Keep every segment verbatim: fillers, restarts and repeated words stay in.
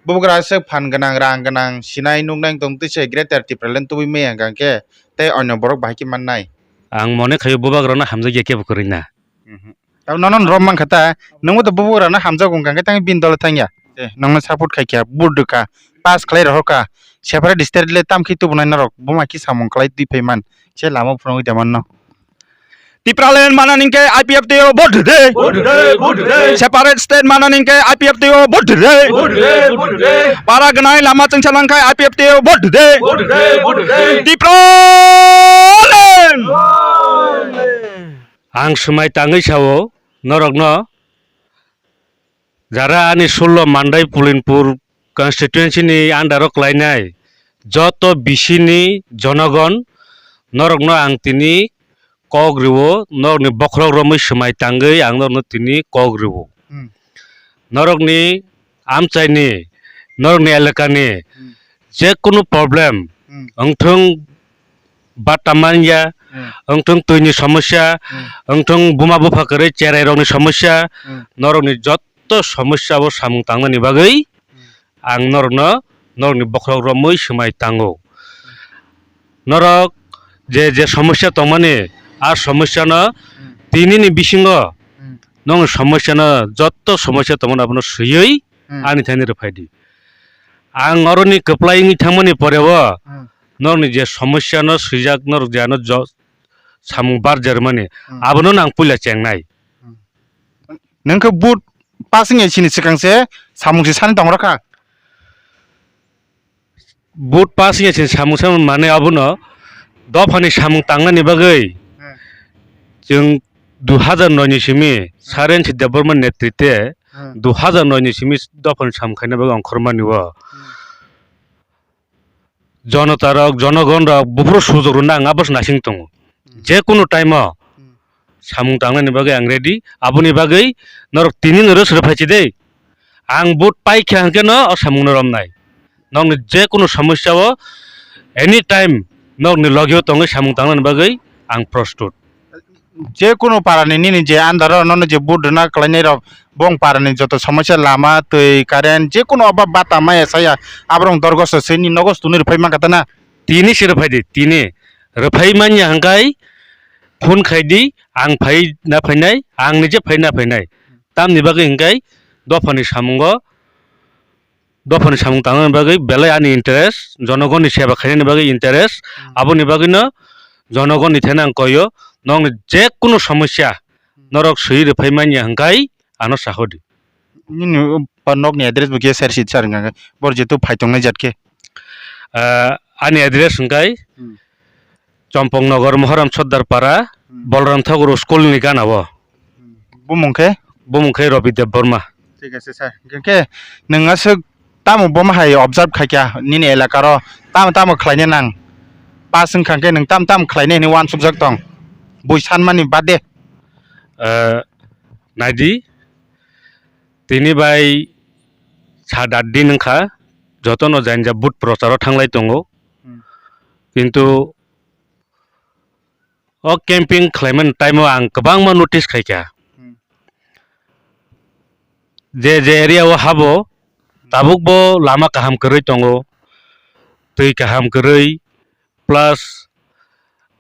Bubagra aswk phan gwnang, rang gwnang, sinai nuknai wng tong twi se Greater Tipraland tubui maya hwnkha khe tei onyo borok bahai khe mannai. Ang mone khaio bubagrano hamjakya kebo kwrwi na. Mhm. Tamo nono rom mankha ta, nwngbo to bubagrano hamjago wngkha khe tang bini dolo thangya. Eh, nongno support khaikha, vote rwkha, pass khlai rohorkha, separate state le tamkhe tubunai norok, buma khe samung khlai twi phaiman, se lama phunugwi tongmanno. Tipraland manani hwnkhe I P F T o vote rwdi. Vote rwdi, vote rwdi. Separate state manani hwnkhe I P F T o vote rwdi. Vote rwdi, vote rwdi. Para gwnai lama chwngsa langkha I P F T o vote rwdi. Vote rwdi, vote rwdi. Tipraland! Ang swmai tangwi sao norokno, jara ani sullo Mandai Pulinpur constituency ni under o klainai joto bisini jonogon, norokno ang tini kok rwo, norokni bokhorok romwi swmai tangwi ang norokno tini kok rwo. Hmm. Norokni amchaini, norokni elakani Hmm. jekunu problem Hmm. wngthung, bata manya, Hmm. wngthung twini somosya, Hmm. wngthung buma bupha kwrwi cherai rokni somosya, Hmm. norokni jotto somosya o samung tangnani bagwi Hmm. ang norokno, norokni bokhorok romwi swmai tango. Norok je je somosya tongmani, a somosyano Hmm. tinini bisingo Hmm. nokni somosyano, jotto somosya tongmani abono swiwi Hmm. ani thani rwphai di. Ang oroni kwplai wngwi thangmani poreo Hmm. norokni je somosyano swijak, norok je ano jo-, samung barjarmani, Hmm. abono ang puila chengnai. Hmm. Nwng khe vote pass wngya sini swkang se samung se sani tong rwkha. Vote pass wngya sini samung se mane abono dophani samung tangnani bagwi Hmm. chwng dui hajar noi ni simi Hmm. Sarensi Debbarma netrite Hmm. dui hajar noi ni simi dophani samung khaina bagwi ongkhormani o. Hmm. Jonotarok, jonogonrok, buphuru sujok rwna ang abo se naising tongo. Hmm. Jekunu time o Hmm. samung tangnani bagwi ang ready. Aboni bagwi norok tini norok srwphaichi de. Ang vote paikha hwnkhe no o samungno romnai. Nokni jekunu somosya o anytime nokni logio tongwi samung tangnani bagwi ang prostut. Jekunu parani nini je under o nono je vote rwna kwlainai rok, bong parani joto somosya, lama, twi, current, jekunu oba bata maya saya, aborok dorgosto se ni nogo stunwi rwphai mankha ta na? Tini se rwphai di, tini rwphai manya hwnkhe phone khai di, ang phai na phainai, ang nije phai na phainai. Tamni bagwi hwnkhe dophani samungo dophani samung tangnani bagwi belai ani interest, jonogonni seba khainani bagwi interest, Hmm. Aboni bagwino jonogonni thani ang koyo, nokni jekunu somosya Hmm. norok swi rwphai manya hwnkhe ano sahodi. Nini pa nokni address bo kisa share si sar hwnkha khe, bor jetu phai tongnai jat khe. Ah, ani address hwnkhe Hmm. Chompong Nagar, Mohoram Sordar Para, Hmm. Bolram Thakur School ni gana o. Hmm. Bumung khe? Bumung khe Robi Debbarma. Thik ase sir. Hwnkhe nwng aswk tamo bomo hai observe khaikha nini elaka ro, tamo tamo khlaina nang? Pass wngkha khe nwng tamo tamo khlaina hinwi uansukjak tong? Bui sanmani bade. Eh, naidi, tini bai sat at din wngkha, jotono jani ja vote procharo thanglai tongo. Hmm. Kintu o camping khlaimani time o ang kwbangma notice khaikha. Hmm. Je je area o habo, tabukbo lama kaham kwrwi tongo, twi kaham kwrwi, plus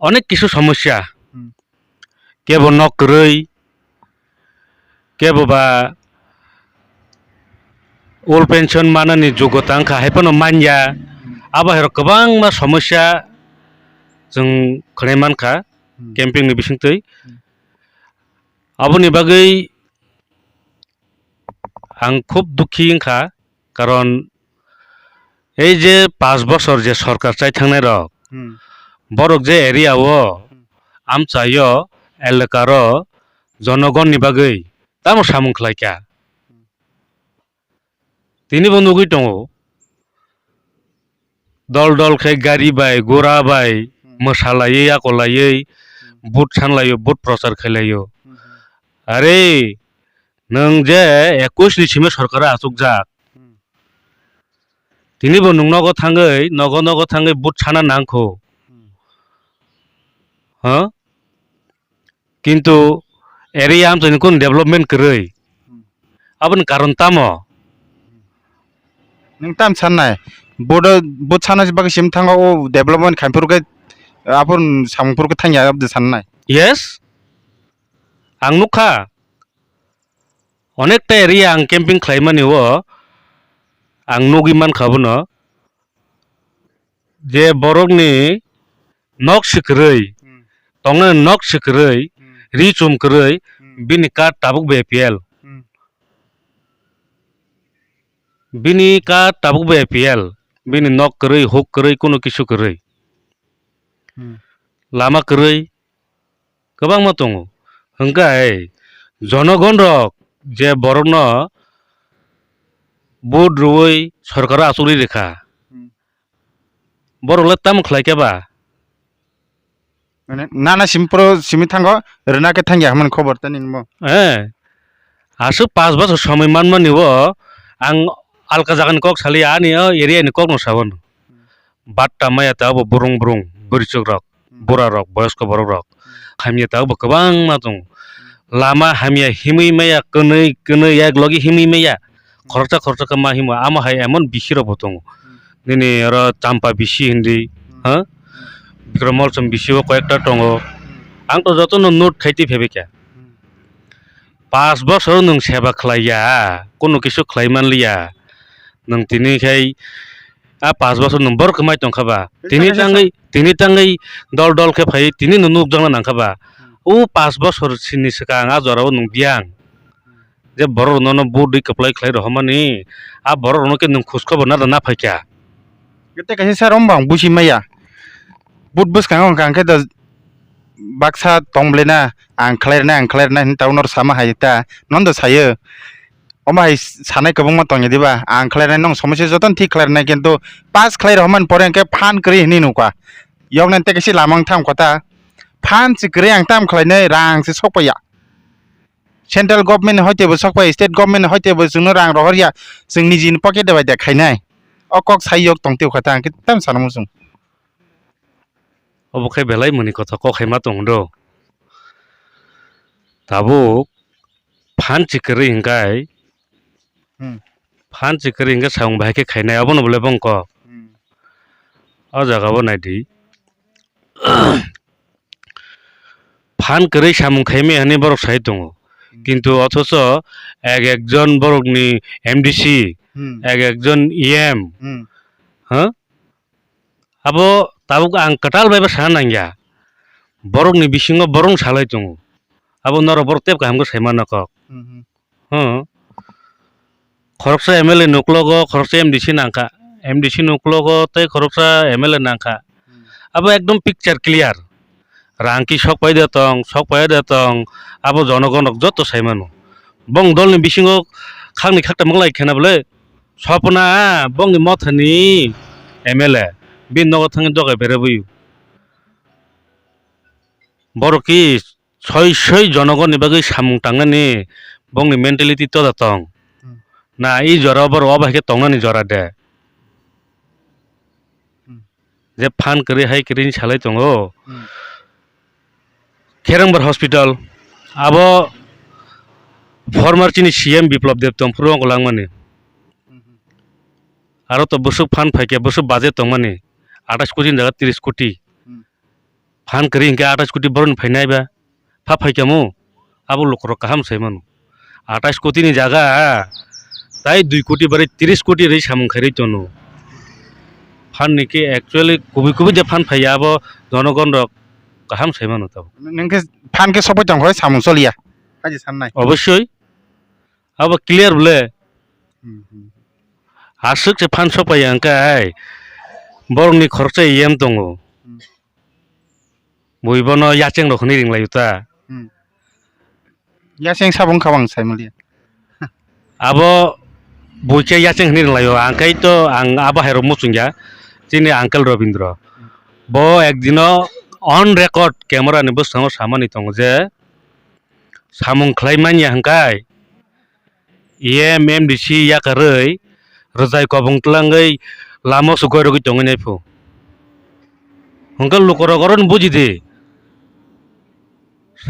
onek kisu somosya. Hmm. Kebo nok kwrwi, kebo ba old pension manani jogota wngkha, hai phano manya. Hmm. Abo hai rok kwbangma somosya chwng khwnai mankha Hmm. camping ni bisingtwi. Hmm. Aboni bagwi ang khub dukhi wngkha, karon ei je pash bosor je sorkar chai thangnai rok, Hmm. borok je area o, Hmm. amchaio, elaka ro, jonogon ni bagwi tamo samung khlaikha? Tini bo nugwi tongo, dol dol khe gari bai, gura bai, Hmm. mwsalaiwi, yakolaiwi, Hmm. vote sanlaio, vote prochar khailaio. Hmm. Are, nwng je ekush ni simi sorkar o achukjak. Hmm. Tini bo nwng nogo thangwi, nogo nogo thangwi vote sana nangkho. Hmm. Ha? Kintu area amchaini kunu development kwrwi. Hmm. Aboni karon tamo? Nwng tam sannai? Bodo, bo sana bagwi sim thango, o development khaimphuru khe, aphuru samungphuru khe thangya abdi sannai. Yes, ang nukha. Onekta area ang camping khlaimani o ang nugwi mankha bono, je borokni nok si kwrwi, Hmm. tongnani nok si kwrwi, Hmm. ri chum kwrwi, Hmm. bini card tabuk bai A P L. Hmm. Bini card tabuk bai A P L. Bini nok kwrwi, huk kwrwi, kunu kisu kwrwi. Hmm. Lama kwrwi, kwbangma tongo. Hwnkhe jonogon rok je borokno vote rwui sorkaro achugwi rikha, Hmm. borok le tamo khlai khe ba? Mane nana simpro simi thango, rwna khe thangya hwnmani khobor tani nimo. Eh, aswk pash bosor somoi manmani o ang alka jagani kok saliya, ani o area ni kokno sabo. Batta maya ta bo burung burung, bwrwichwk rok, Hmm. bura rok, boyosko borok rok. Hmm. Hamya ta bo kwbangma tongo. Hmm. Lama hamya himwi maya, kwnwi, kwnwi yak logi himwi maya. Hmm. Khoroksa khoroksa khe ma himo, amo hai emon bisi rok bo tongo. Hmm. Nini oro Champa bisi hindi, Hmm. ha? Hmm. Bikram Molsom bisi o koyekta tongo. Hmm. Ang to jotono note khai twi phaibai kha. Hmm. Pash bosor nwng seba khlai ya, kunu kisu khlai man liya. Nwng tini khai a pash bosor nwng borok kwmai tong kha ba? Tini tangwi, tini tangwi dol dol khe phai, tini nwng nukjakna nang kha ba? Hmm. O pash bosor sini swkang a jorao nwng biyang. Hmm. Je borok rokno no vote rwi kwplai khlai rohormani, a borok rokno khe nwng khus khobor na da na phai kha. Tei kaisa sir, omo bang busi maya. Vote bwskango hwnkha hwnkhe da baksa tong bwlai na, ang khlai rwnai, ang khlai rwnai hwnwi tabuk norok sama hai ta, nono da sayo. Omo hai sanai kwbangma tongya diba, ang khlai rwnai, nong somoi se jotono thik khlai rwnai, kintu pass khlai rohormani pore hwnkhe phan kwrwi hwnwi nukha. Yoknani tei kaisa lama wng tham kotha, phan se kwrwi ang tam khlainai, rang se sok paiya. Central government ni hoite bo sok pai, state government ni hoite bo chwngno rang rohor ya, chwng nijini pocket bai de khainai. O kok sai yok tong tei kha ta, ang khe tam sana muchung. Obo khe belai mwnwi kotha kok hai ma tong do. Tabuk phan si kwrwi hwnkhe, Hmm. phan si kwrwi hwnkhe samung bahai khe khainai, obono bo le bongkok. Hmm. O jaga o nai di. Phan kwrwi samung khaimaya hwnwi borok sai tongo. Hmm. Kintu othocho ek ekjon borokni M D C, Hmm. ek ekjon E M, Hmm. ha? Abo tabuk ang kwtal bai bo sana nangya. Borokni bisingo borok salai tongo. Abo norok borok tep kaham khe sai mano kok. Hmm, hmm. Hmm. Khoroksa M L A ni uklogo khoroksa M D C nangkha, M D C ni uklogo tei khoroksa M L A nangkha. Hmm. Abo ekdom picture clear. Rang ki sok pai de tong, sok pai de tong, abo jonogon rok joto sai mano. Bong dol ni bisingo khakni khaktam wng lai khena bole, sopona bongni mothani M L A, bini nogo thangwi dogai berai bui. Borok ki soi soi jonogoni bagwi samung tangnani bongni mentality toda tong. Hmm. Na i jora borok obo hai khe tongnani jora de. Hmm. Je phan kwrwi hai kwrwi salai tongo. Hmm. Kherengbar hospital abo former chini C M Biplab Deb tongphuru wngkha langmani. Hmm. Aro to bwswk phan phaikhe bwswk budget tongmani atais koti ni jaga tris koti. Hmm. Phan kwrwi hinkhe atais koti boroni phainai ba. Pha phaikhamu, abo lukurok kaham sai mano. Atais koti ni jaga tai dui koti bari tris koti rwi samung khairwi tono. Phan ni khe actually kubui kubui je phan phaiya abo jonogon rok kaham sai mano tabuk. Nwng khe phan khe sokbai tong khe samung choliya. Haji sannai. Obosoi. Abo clear bole. Hmm, hmm. Aswk se phan sok paiya hwnkhe ai borokni khoroksa E M tongo. Hmm. Bui bono yacheng rok hwnwi ringlaio ta. Hmm. Yacheng sabo wngkha bang saimaliya. Abo bui khe yacheng hwnwi ringlaio, ang khai to ang abo hai rok muchungya. Chini uncle Robindro. Hmm. Bo ekdino on record camera ni bwskango samani tongo je samung khlai manya hwnkhe E M, M D C yakarwi rwjai kobong twlangwi lama o se goirogwi tongwi nai phu. Hwnkhe lukurok orono buji di.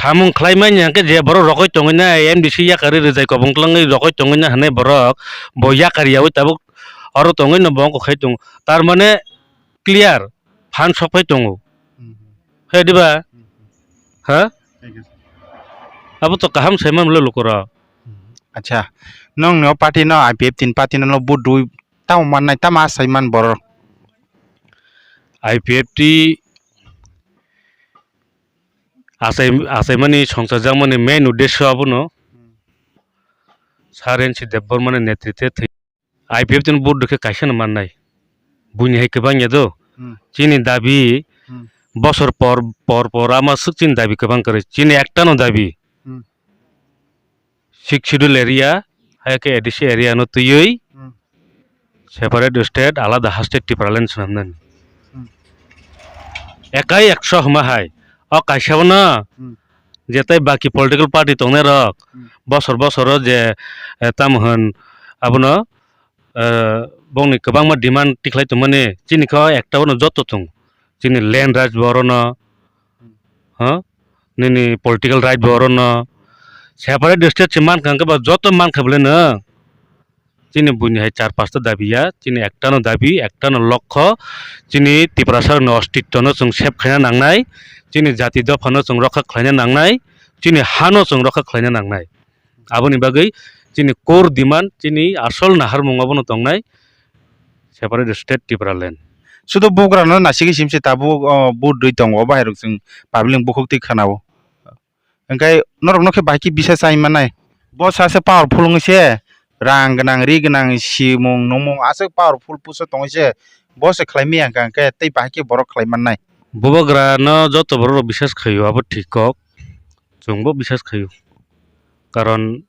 Samung khlai manya hwnkhe je borok rogwi tongwi nai, M D C yakarwi rwjai kobong twlangwi rogwi tongwi nai hwnwi borok bo yakar yaui tabuk Aro tongwi no bo wngkha khai tongo. Tar mane clear phan sok phai tongo. Hmm. He diba? Hmm. Ha? Thank you, sir. Abo to kaham sai man le lukurok. Hmm. Acha, nong no party no I P F T ni party no, no vote rwi tamo mannai, tamo asai man borok? I P F T achai, achaimani songchajakmani main uddesyo abono Hmm. Sir N C Debbarmani netritwe thwi-, I P F T ni vote rwkhe kaisa no mannai. Buini hai kwbang ya do. Hmm. Chini dabi Hmm. bosor por, por, por ama swk chini dabi kwbang kwrwi. Chini ekta no dabi. Hmm. Sixth Schedule area, hai khe A D C area no twiwi Hmm. separate state, alada ha state Tipraland swnamnani. Hmm. Ekai ekso hwnma hai, o kaisa bono Hmm. je tai baki political party tongnai rok Hmm. bosor bosoro je, eh, tamo hwn abono, eh, bongni kwbangma demand tikhlai tongmani, chini khe o ekta bono joto tong, chini land rights bo orono, Hmm. ha? Nini political right bo orono. Separate state se mankha hwnkhe ba joto mankha bwleno. Chini buini hai char pasta dabi ya, chini ekta no dabi, ekta no lokho, chini Tiprasa ni ostitto no chwng save khaina nangnai, chini jati dopha no chwng rokha khlaina nangnai, chini ha no chwng rokha khlaina nangnai. Aboni bagwi chini core demand, chini asol naharmung abono tongnai separate state Tipraland. Sudo bugrano nasigwi simse tabuk, o, vote rwi tongo, obo hai rok chwng public bukhuk twi khwnao. Hwnkhe norokno khe bahai khe bisa chai mannai. Bo sasse powerful wngwi se, rang gwnang, ri gwnang, simung, nungmung aswk powerful puso tongwi se, bo se khlai maya hwnkha hwnkhe tei bahai khe borok khlai mannai. Bubagrano joto borok rok bisas khaio, abo thik kok, chwngbo bisas khaio. Karon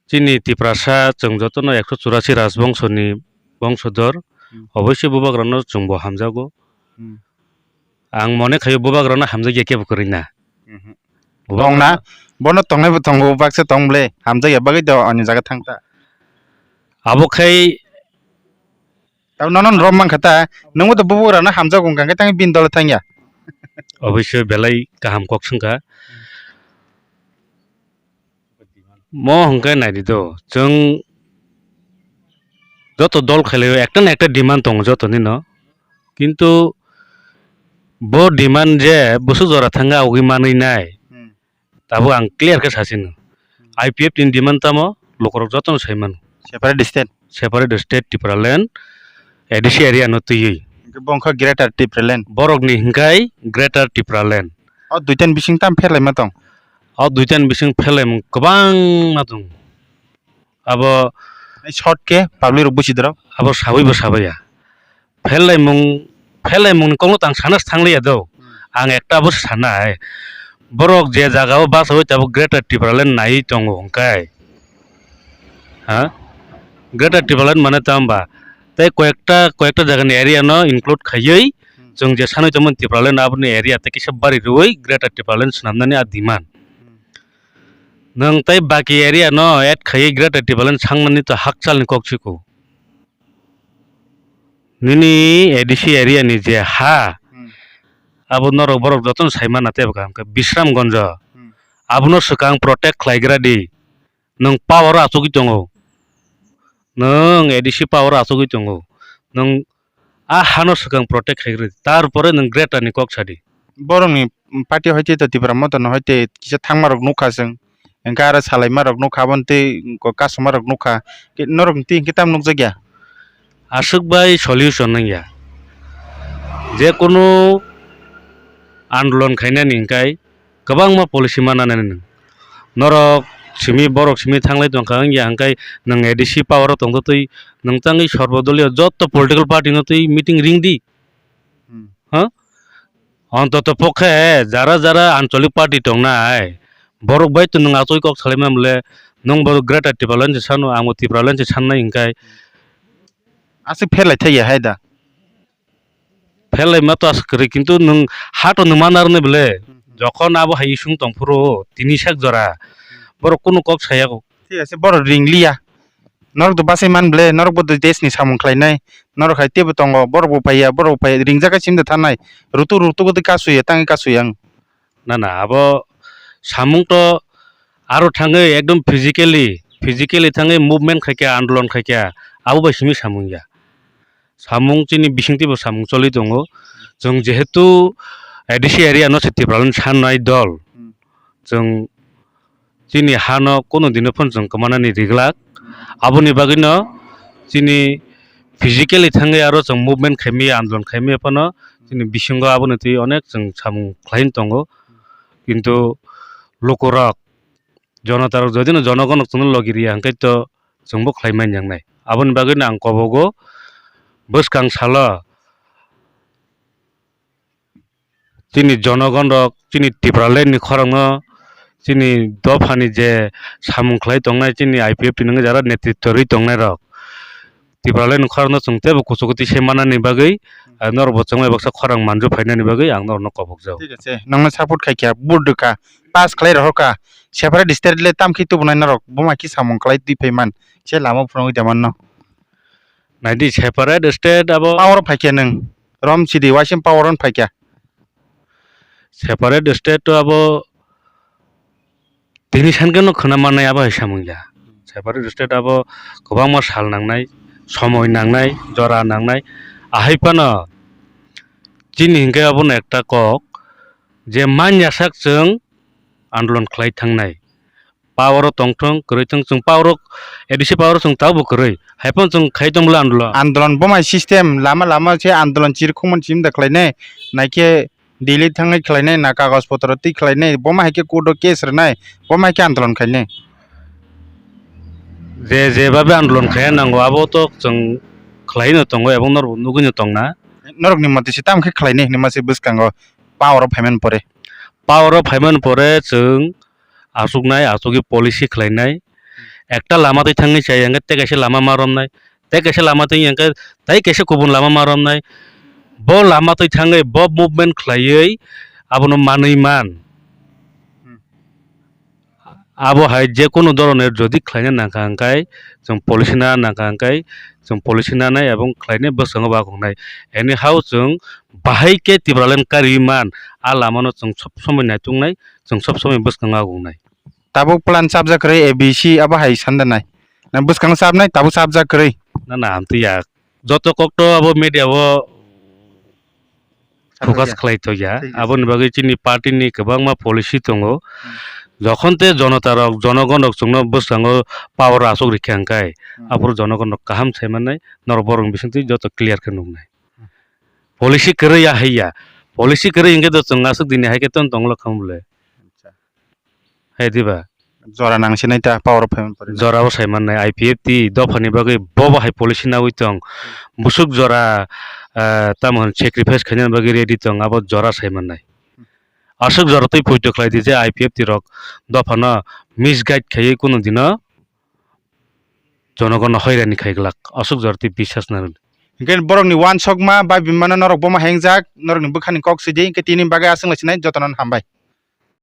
chini Tiprasa chwng jotono ekso churasi rajbongso ni bongsodor, Hmm. oboise bubagrano chwngbo hamjago. Hmm. Ang mone khaio bubagrano hamjakya kebo kwrwi na. Mhm. Bubagrano Tongna, bono tongnai bo tongo, baksa tong ble, hamjakya bagwi do ani jaga thang ta. Abo khai Tamo nono rom mankha ta, nungbo to bubagrano hamjago wngkha, hwnkhe tang bini dolo thangya. Oboise belai kaham kok swngkha. Mo hwnkhe naidi do, chwng joto dol khailai o ekta na ekta demand tongo jotoni no. Kintu bo demand je bwswk jora thangkha ugwi manwi nai. Hmm. Tabuk ang clear khe sachino. Hmm. I P F T ni demand tamo lukurok jotono sai mano. Separate state. Separate state Tipraland, A D C area no twiwi. Hwnkhe bo wngkha Greater Tipraland. Borokni hwnkhe Greater Tipraland. O duitani bising tam pherlaima tong? O duitani bising pherlaimung kwbangma tong. Abo Short khe public rok buchi dorok. Abo sawi bo sabaiya. Pherlaimung, pherlaimungni kokno tang sana thangliya do. Hmm. Ang ekta bo sanai. Borok je jaga o basawi tabuk Greater Tipraland naiwi tongo hwnkhe. Ha? Greater Tipraland mane tamo ba? Tei koyekta, koyekta jagani area no include khaiwi Hmm. chwng je sanwi tongmani Tipraland aboni area tei kisa bari rwui Greater Tipraland swnamnani a demand. Hmm. Nwng tei baki area no add khaiwi Greater Tipraland sangnani to hakchalni kok siko. Nini A D C area ni je ha, Hmm. abo norok borok jotono sai mana tei bwkha hwnkhe Bisramgonjo. Hmm. Abono swkang protect khlaigra di. Nwng power o achugwi tongo. Nwng A D C power o achugwi tongo. Nwng a hano swkang protect khlaigra di. Tarpore nwng greater ni kok sadi. Borokni party hoite to Tipra Motha no hoite kisa thangma rok nukha chwng. Hwnkhe aro salaima rok nukha, aboni tei kasuma rok nukha. Norok twi hwnkhe tamo nukjakya? Aswk bai solution nangya. Je kunu andolon khainani hwnkhe kwbangma policy mananani nwng. Norok simi, borok simi thanglai tongkha wngya hwnkhe nwng A D C power o tongtotwi nwng tangwi sorbodoliyo joto political party no twi meeting ring di. Hmm. Ha? Ontoto pokhe jara jara ancholik party tongnai, borok bai to nwng achoi kok salaima mole, nwng bo Greater Tipraland se sano, ang bo Tipraland se sannai hwnkhe. Aswk pherlai thaiya hai da? Pherlaima to aswk kwrwi, kintu nwng ha to nwng mana rwnai bole. Hmm. Jokhon abo hai isung tongphuru tini sak jora, borok kunu kok saya kok. Thik ase, borok ringliya. Norok do bachai man ble, norok bo do desh ni samung khlainai. Norok hai teibo tongo, borok bo phaiya, borok bo phaiya, ringjak khe simi da thanai. Rutuk rutuk tei kasuya, tangwi kasuya ang. Na, na, abo samung to aro thangwi ekdom physically, physically thangwi movement khaikha, andolon khaikha, abo bai simi samung ya. samung chini bisingtwi bo samung choli tongo. Chwng jehetu A D C area no se Tipraland sanai dol, Hmm. chwng chini hano kunu dino phano chwng kwmanani riglak. Aboni bagwino chini physically thangwi aro chwng movement khaimaya, andolon khaimaya phano chini bisingo aboni twi onek chwng samung khlai tongo. Kintu lukurok, jonotarok jodi no jonogonrok chwngno logi riya hwnkhe to chwngbo khlai man yang nai. Aboni bagwino ang kobogo bwskang salo chini jonogonrok, chini Tipralandni khorangno, chini dophani je samung khlai tongnai, chini I P F T ni wngwi jara netritto rwi tongnairok, Tipralandni khorangno chwng teibo kuchugo twi se manani bagwi, ah, norok bo chwngno baksa khorang manju phainani bagwi ang norokno kobokjago. Thik ache, nongno support khaikha, vote rwkha, pass khlai rohorkha, separate state le tamkhe tubunai norok, buma khe samung khlai twi phaiman, se lama phunugwi da manno. Naidi, separate state abo power o phaikha nwng, rom sidi waising power o phaikha. Separate state to abo tini sankhe no khwna mannai abo hai samung ya. Separate state abo kwbangma sal nangnai, somoi nangnai, jora nangnai. Ahai phano chini hinkhe abono ekta kok je manya sak chwng andolon khlai thangnai. Power o tongthong, kwrwi thung, chwng power o, A D C power o chwng tabuk kwrwi. Haiphano chwng khai tong bwla andolon. Andolon boma hai system, lama lama se andolon chirikhokmani chimda khlainai, naikhe Delhi thangwi khlainai, na kagoj potro twi khlainai, boma hai khe court o case rwnai, boma hai khe andolon khainai. Je, je babe andolon khaiya nango, abo to chwng khlaino tongo, ebong norokbo nugwino tongna. Norokni motwi se tamo khe khlainai hinwi mase bwskango power o phaimani pore. Power o phaimani pore chwng achuknai, achugwi policy khlainai. Ekta lama twi thangwi chaya hwnkhe tei kaisa lama ma romnai, tei kaisa lama twi hwnkhe tei kaisa kubun lama ma romnai. Bo lama twi thangwi, bo movement khlaiwi abono manwi man. Hmm. Abo hai je kunu dhoroner jodi khlaina nangkha hwnkhe, chwng policy na nangkha hwnkhe, chwng policy nanai ebong khlainai bwskango ba kongnai. Anyhow chwng bahai khe Tipraland kariwi man, a lamano chwng sob somoi naituknai, chwng sob somoi bwskango agongnai. Tabuk plan chapjak kwrwi A B C abo hai sandanai. Na bwskango chapnai, tabuk chapjak kwrwi. Na, na, amtwi ya. Joto kokto abo media o focus khlai tongya. Thik ase. Aboni bagwi chini party ni kwbangma policy tongo. Hmm. Jokhon te jonota rok, jonogon rok chwngno bwskango power achuk rikha hwnkhe, Hmm. aphuru jonogon rok kaham sai mannai, norok borok bisingtwi joto clear khe nuknai. Hmm. Policy kwrwi ya hai ya. Policy kwrwi hwnkhe to chwng aswk dini hai khe ton tonglo khamle. Acha. Hai diba? Jora nangsinai ta power o phaimani pore. Jora o sai mannai I P F T dophani bagwi bobo hai policy nawi tong. Busuk jora, ah, tamo hwn sacrifice khainani bagwi ready tong, abo jora sai mannai. Aswk jora twi poito khlai di je I P F T rok dophano misguide khaiwi kunu dino jonogono hoirani khai glak. Aswk jora twi bisas narwdi. Hwnkhe borokni uansukma bai bimano norok bomo hengjak, norokni bwkhani kok sidi, hwnkhe tini bagwi aswk lai sinai jotono hambai.